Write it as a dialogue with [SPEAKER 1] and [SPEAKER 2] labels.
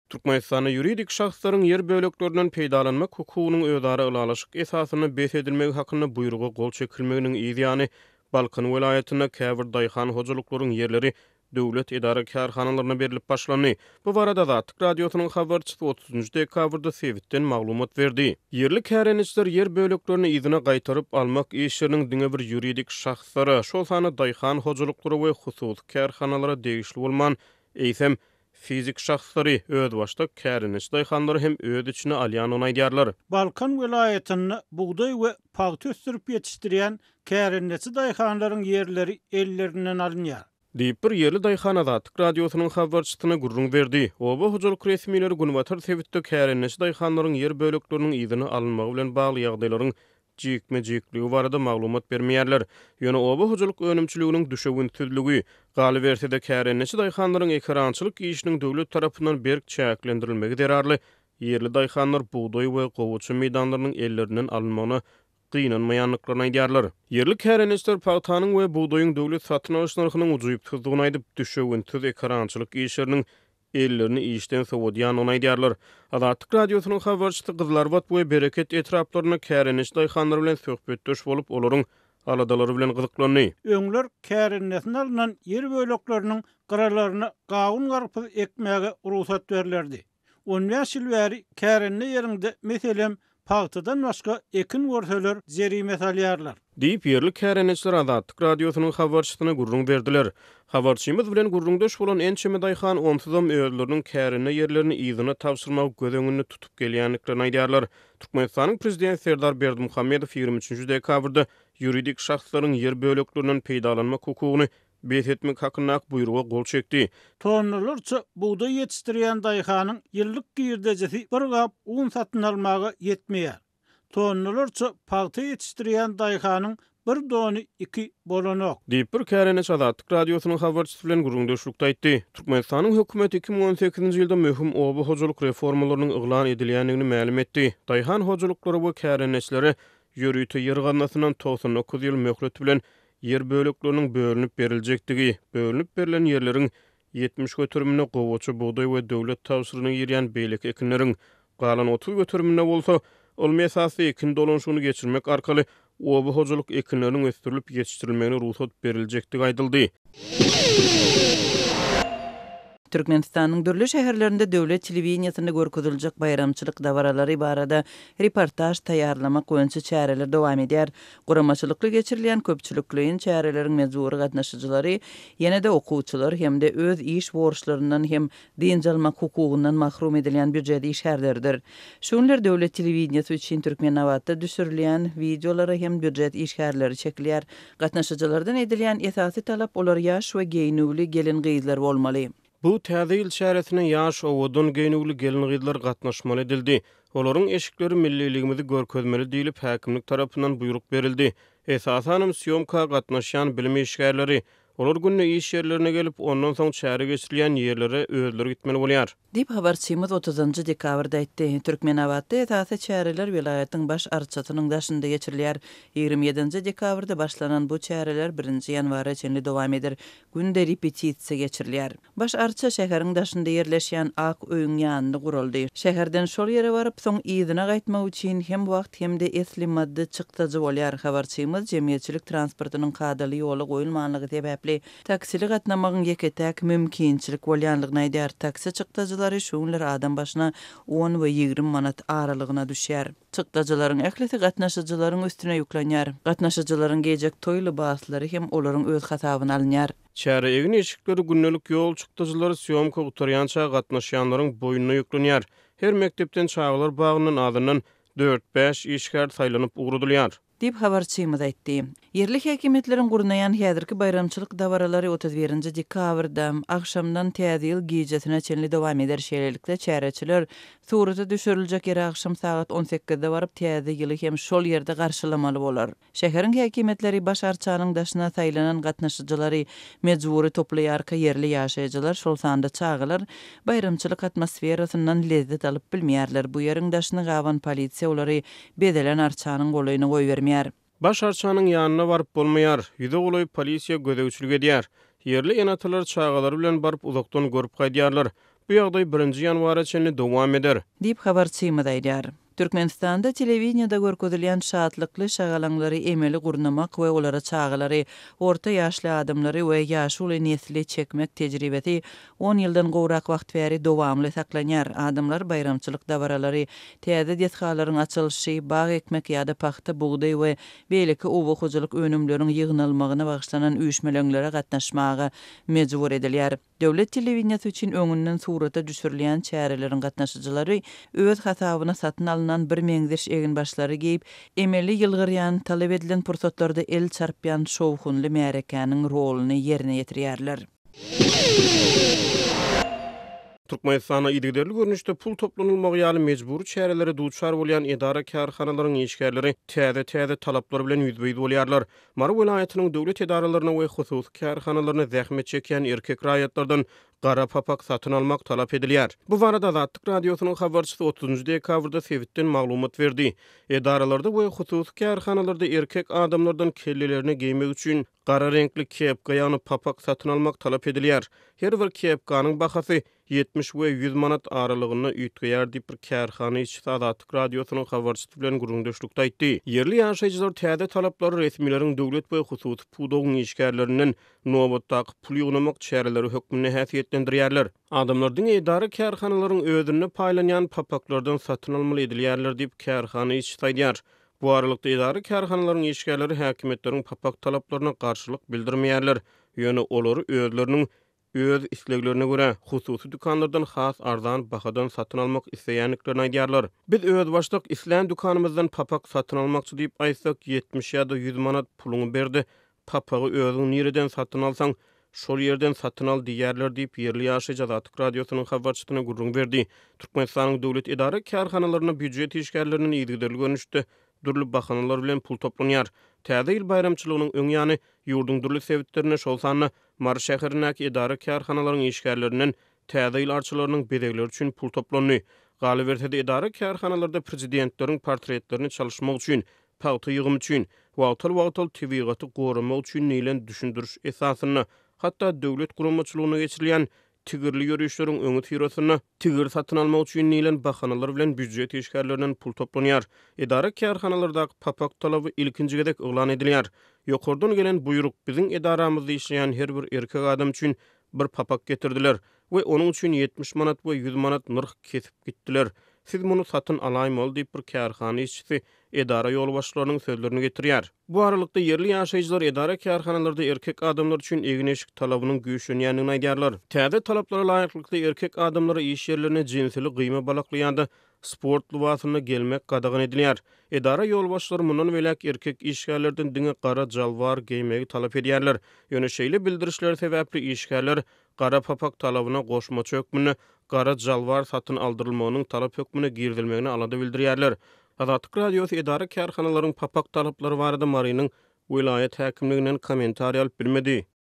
[SPEAKER 1] Türkmenistanda ýuridik şahslaryň ýer böleklerinden peýdalanmak hukugynyň özara ylalaşyk esasynda bes edilmegi hakynda buýruga gol çekilmeginiň yz ýany, Balkan welaýatynda käbir daýhan hojalyklaryň ýerleri döwlet edara-kärhanalaryna berlip başlandy. Bu barada Azatlyk Radiosynyň habarçysy otuzynjy dekabrda sebitden maglumat berdi. Ýerli kärendeçiler ýer böleklerini yzyna gaýtaryp almak işleriniň diňe bir ýuridik şahslara, şol sanda daýhan hojalyklara we hususy kärhanalara degişli bolman, eýsem, fizik şahslary, özbaşdak kärendeçi daýhanlary hem öz içine alýandygyny aýdýarlar.
[SPEAKER 2] Balkan welaýatynda bugdaý we pagta ösdürip ýetişdirýän kärendeçi daýhanlaryň ýerleri ellerinden alynýar.
[SPEAKER 1] Diýip, bir ýerli daýhan Azatlyk Radiosynyň habarçysyna gürrüň berdi. Oba hojalyk resmileri günbatar sebitde kärendeçi daýhanlaryň ýer bölekleriniň yzyna alynmagy bilen bagly ýagdaýlaryň jikme-jikligi barada maglumat bermeýärler. Ýöne oba hojalyk önümçiliginiň düşewüntsizligi, galyberse-de, kärendeçi daýhanlaryň ekerançylyk işiniň döwlet tarapyndan berk çäklendirilmegi zerarly ýerli daýhanlar bugdaý we gowaça meýdanlarynyň ellerinden alynmagyna gynanmaýandyklaryny aýdýarlar. Ýerli kärendeçiler pagtanyň we bugdaýyň döwlet satyn alyş nyrhynyň ujypsyzdygyny aýdyp, düşewüntsiz ekerançylyk işleriniň ellerini işden sowadýandygyny aýdýarlar. Azatlyk Radiosynyň habarçysy Gyzylarbat we Bereket etraplarynda kärendeçi daýhanlar bilen söhbetdeş bolup, olaryň aladalary bilen gyzyklandy.
[SPEAKER 2] Öňler kärendesine alnan ýer bölekleriniň gyralaryna gawun-garpyz ekmäge rugsat berlerdi. On bäş ýyl bäri kärende ýeriňde, meselem, pagtadan başga ekin görseler, jerime salýarlar.
[SPEAKER 1] Diýip, ýerli kärendeçiler Azatlyk Radiosynyň habarçysyna gürrüň berdiler. Habarçymyz bilen gürrüňdeş bolan ençeme daýhan onsuzam özleriniň kärende ýerlerini yzyna tabşyrmagy göz öňünde tutup gelýändiklerini aýdýarlar. Türkmenistanyň Prezidenti Serdar Berdimuhamedow 23 dekabrda ýuridik şahslaryň ýer böleklerinden peýdalanmak hukugyny bes etmek hakyndaky buýruga gol çekdi.
[SPEAKER 2] Tonnalarça bugdaý ýetişdirýän daýhanyň ýyllyk girdejisi bir gap un satyn almaga ýetmeýär. Tonnalarça pagta ýetişdirýän daýhanyň bir dony iki bolanok.
[SPEAKER 1] Diýip, bir kärendeçi Azatlyk Radiosynyň habarçysy bilen gürrüňdeşlikde aýtdy. Türkmenistanyň hökümeti 2018-nji ýylda möhüm oba hojalyk reformalarynyň yglan edilýändigini mälim etdi. Daýhan hojalyklara we kärendeçilere ýörite ýer gaznasyndan 99 ýyl möhlet bilen ýer bölekleriniň bölünip beriljekdigi, bölünip berlen ýerleriň 70 göteriminde gowaça, bugdaý we döwlet tabşyrygyna girýän beýleki ekinleriň, galan 30 göteriminde bolsa, ylmy esasda ekin dolanyşygyny geçirmek arkaly oba hojalyk ekinleriniň ösdürilip ýetişdirilmegine rugsat beriljekdigi aýdyldy.
[SPEAKER 3] Türkmenistanyň dürli şäherlerinde döwlet telewideniýesinde görkeziljek baýramçylyk dabaralary barada reportaž taýýarlamak boýunça çäreler dowam edýär. Guramaçylykly geçirilýän köpçülikleýin çäreleriň mejbury gatnaşyjylary ýene-de okuwçylar hem-de öz iş borçlaryndan hem dynç almak hukugyndan mahrum edilýän býujet işgärleridir. Şu günler döwlet telewideniýesi üçin Türkmenabatda düşürilýän wideolara hem býujet işgärleri çekilýär. Gatnaşyjylardan edilýän esasy talap olar ýaş we geýnüwli gelin-gyzlar bolmaly.
[SPEAKER 1] Bu Täze ýyl çäresine ýaş, owadan geýnüwli gelin-gyzlar gatnaşmaly edildi. Olaryň eşikleri milliligimizi görkezmeli diýlip, häkimlik tarapyndan buýruk berildi. Esasanam sýomka gatnaşýan bilim işgärleri. Olar günde iş ýerlerine gelip, ondan soň çäre geçirilýän ýerlere özleri gitmeli bolýar.
[SPEAKER 3] Diýip, habarçymyz otuzynjy dekabrda aýtdy. Türkmenabatda esasy çäreler welaýatyň baş arçasynyň daşynda geçirilýär. Ýigrimi ýedinji dekabrda başlanan bu çäreler birinji ýanwara çenli dowam eder. Günde repetisiýa geçirilýär. Baş arça şäheriň daşynda ýerleşýän ak öýüň ýanynda guraldy. Şäherden şol ýere baryp, soň yzyna gaýtmak üçin hem wagt hem-de esli maddy çykdajy bolýar. Habarçymyz jemgyýetçilik transportynyň kadaly ýola goýulmanlygy sebäpli, taksili gatnamagyň ýeke-täk mümkinçilik bolýanlygyny aýdýar. Taksi çykdajylary şu günler adam başyna on we 20 manat aralygyna düşýär. Çykdajylaryň ählisi gatnaşyjylaryň üstüne ýüklenýär. Gatnaşyjylaryň geýjek toý lybaslary hem olaryň öz hasabyna alynýar.
[SPEAKER 1] Çäre egin-eşikleri, gündelik ýol çykdajylary sýomka gutarýança gatnaşýanlaryň boýnuna ýüklenýär. Her mekdepden, çagalar bagyndan azyndan dört-bäş işgär saýlanyp ugradylýar.
[SPEAKER 3] Diýip, habarçymyz aýtdy. Ýerli häkimiýetleriň gurnaýan häzirki baýramçylyk dabaralary 31 dekabrda, agşamdan Täze ýyl gijesine çenli dowam eder. Şeýlelikde, çäreçiler surata düşüriljek ýere agşam sagat on sekizde baryp, Täze ýyly hem şol ýerde garşylamaly bolar. Şäheriň häkimiýetleri baş arçanyň daşyna saýlanan gatnaşyjylary mejbury toplaýarka ýerli ýaşaýjylar, şol sanda çagalar baýramçylyk atmosferasyndan lezzet alyp bilmeýärler. Bu ýeriň daşyny gaban polisiýa olary bezelen arçanyň golaýyna goýbermeýär.
[SPEAKER 1] Baş arçanyň ýanyna baryp bolmaýar. Ýüze golaý polisiýa gözegçilik edýär. Ýerli ene-atalar çagalary bilen baryp uzakdan görüp gaýdýarlar. Bu ýagdaý birinji ýanwara çenli dowam eder.
[SPEAKER 3] Diýip, habarçymyz aýdýar. Türkmenistanda telewideniýede görkezilýän şatlykly şagalaňlary emeli gurnamak we olara çagalary, orta ýaşly adamlary we ýaşuly nesli çekmek tejribesi on ýyldan gowrak wagt bäri dowamly saklanýar. Adamlar baýramçylyk dabaralary, täze desgalaryň açylyşy, bag ekmek ýa-da pagta, bugdaý we beýleki oba hojalyk önümleriň ýygnalmagyna bagyşlanan üýşmeleňlere gatnaşmaga mejbur edilýär. Döwlet telewideniýesi üçin öňünden surata düşürilýän çäreleriň gatnaşyjylary öz hasabyna satyn alnan birmeňzeş eginbaşlary geýip, emeli ýylgyrýan, talap edilen pursatlarda el çarpýan şowhunly märekäniň roluny ýerine ýetirýärler.
[SPEAKER 1] Türkmenistanda yzygiderli görnüşde pul toplanylmagy ýaly mejbury çärelere duçar bolýan edara-kärhanalaryň işgärleri täze-täze talaplar bilen ýüzbe-ýüz bolýarlar. Mary welaýatynyň döwlet edaralaryna we hususy kärhanalaryna zähmet çekýän erkek raýatlardan gara papak satyn almak talap edilýär. Bu barada Azatlyk Radiosynyň habarçysy otuzynjy dekabrda sebitden maglumat berdi. Edaralarda we hususy kärhanalarda erkek adamlardan kellelerine geýmek üçin gara reňkli kepka, ýagny papak satyn almak talap edilýär. Her bir kepkanyň bahasy 70 we 100 manat aralygynda üýtgeýär diýip, bir kärhana işçisi Azatlyk Radiosynyň habarçysy bilen gürrüňdeşlikde aýtdy. Ýerli ýaşaýjylar täze talaplary resmileriň döwlet we hususy pudagyň işgärlerinden nobatdaky pul ýygnamak çäreleri hökmünde häsiýetlendirýärler. Adamlar diňe edara-kärhanalaryň özünde paýlanýan papaklardan satyn almaly edilýärler diýip, kärhana işçisi aýdýar. Bu aralykda, edara-kärhanalaryň işgärleri häkimiýetleriň papak talaplaryna garşylyk bildirmeýärler, ýöne olary özleriniň öz isleglerine görä, hususy dükanlardan has arzan bahadan satyn almak isleýändiklerini aýdýarlar. Biz özbaşdak islän dükanymyzdan papak satyn almakçy diýip aýtsak, 70 ýa-da 100 manat puluňy ber-de, papagy özüň nireden satyn alsaň, şol ýerden satyn al diýýärler diýip, ýerli ýaşaýjy Azatlyk Radiosynyň habarçysyna gürrüň berdi. Türkmenistanyň döwlet edara-kärhanalarynda býujet işgärlerinden yzygiderli görnüşde dürli bahanalar bilen pul toplanýar. Täze ýyl baýramçylygynyň öň ýany ýurduň dürli sebitlerinde, şol sanda Mary şäherindäki edara-kärhanalaryň işgärlerinden Täze ýyl arçalarynyň bezegleri üçin pul toplandy. Galyberse-de, edara-kärhanalarda prezidentleriň portretlerini çalyşmak üçin, pagta ýygymy üçin, wagtal-wagtal tebigaty goramak üçin diýlen düşündiriş esasynda, hatda döwlet guramaçylygynda geçirilýän tigirli ýörişleriň öňüsyrasynda tigir satyn almak üçin diýlen bahanalar bilen býujet işgärlerinden pul toplanýar. Edara-kärhanalardaky papak talaby ilkinji gezek yglan edilýär. Ýokardan gelen buýruk, biziň edaramyzda işleýän her bir erkek adam üçin bir papak getirdiler we onuň üçin 70 manat we 100 manat nyrh kesip gitdiler. Siz muny satyn alaýmaly diýip, bir kärhana işçisi edara ýolbaşçylarynyň sözlerini getirýär. Bu aralykda, ýerli ýaşaýjylar edara-kärhanalarda erkek adamlar üçin egin-eşik talabynyň güýçlenýändigini aýdýarlar. Täze talaplara laýyklykda, erkek adamlara iş ýerlerine jinsili gyýma balakly ýa-da sport lybasynda gelmek gadagan edilýär. Edara ýolbaşçylary mundan beýläk erkek işgärlerden diňe gara jalbar geýmegi talap edýärler. Ýöne şeýle bildirişler sebäpli işgärler gara papak talabyna goşmaça hökmünde gara jalbar satyn aldyrylmagynyň talap hökmünde girizilmegine alada bildirýärler. Azatlyk Radiosy edara-kärhanalaryň papak talaplary barada Marynyň welaýat häkimliginden kommentariý alyp bilmedi.